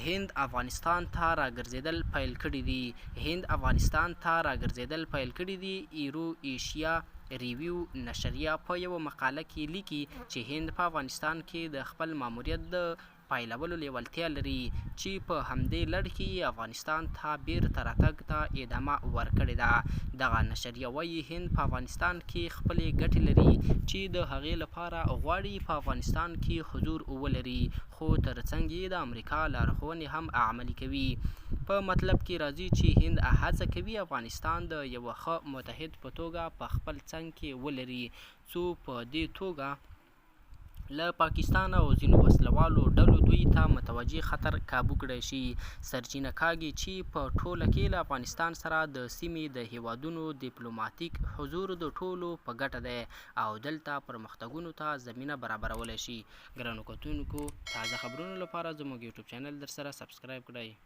هند افغانستان ته راګرځېدل پیل کړي دي. هند افغانستان ته راګرځېدل پیل کړي دي. ایرو ایشیا ریویو نشریه په یوه مقاله کې لیکي چې هند په افغانستان کې د خپل ماموریت د پیلولو لیوالتیا لري چې په همدې لړ کې یې افغانستان ته بیرته راتګ ته ادامه ورکړې ده. دغه نشریه وايي، هند په افغانستان کې خپلې ګټې لري چې د هغې لپاره غواړي په افغانستان کې حضور ولري، خو تر څنګ یې د امریکا لارښوونې هم عملي کوي. په مطلب کې راځي چې هند هڅه کوي افغانستان د یوه ښه متحد په توګه په خپل څنګ کې ولري، څو په دې توګه له پاکستان او ځینو وسله والو ډلو دوی ته متوجه خطر کابو کړای شي. سرچینه کاږي چې په ټوله کې له افغانستان سره د سیمې د هېوادونو دیپلوماتیک حضور د ټولو په ګټه دی او دلته پرمختګونو ته زمینه برابرولی شي. ګرانو کتونکو، تازه خبرونو لپاره زموږ یوټیوب چینل درسره سبسکرایب کړئ.